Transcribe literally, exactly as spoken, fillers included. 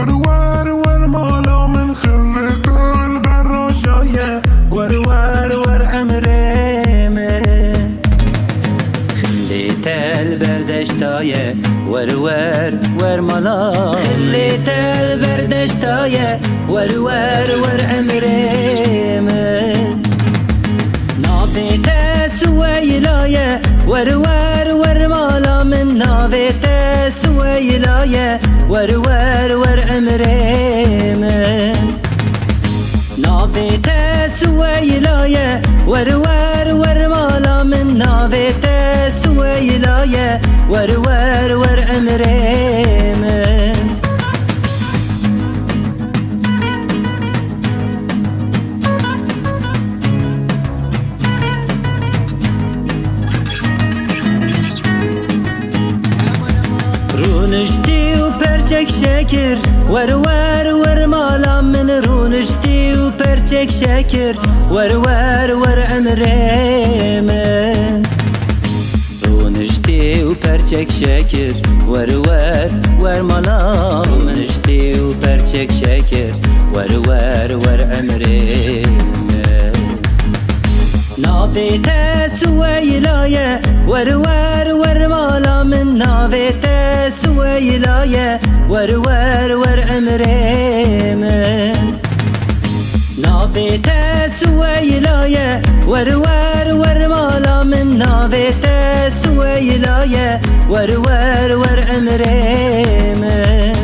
Wer wer wer mala min, xilê te li ber roja ye. Wer wer wer emrê min, xilê te li ber deşta ye. Wer wer wer mala, xilê te li ber deşta ye. Wer wer wer emrê min. Navê te Suweyla ye, wer wer wer mala min, navê te Suweyla ye, wer wer wer emrê min. Navê te Suweyla ye, wer wer wer mala min, navê te Suweyla ye, wer wer wer emrê min. Rûniştî û perçek şekir, wer wer wer mala min, rûniştî û perçek şekir, wer wer wer emrê min. Rûniştî û perçek şekir, wer wer wer mala min. Rûniştî û perçek şekir, wer wer wer emrê min. Navê te Suweyla ye, wer wer wer mala min, navê te Suweyla ye, wer wer wer emrê min. Navê te Suweyla ye, wer wer wer mala min, navê te Suweyla ye, wer wer wer emrê min.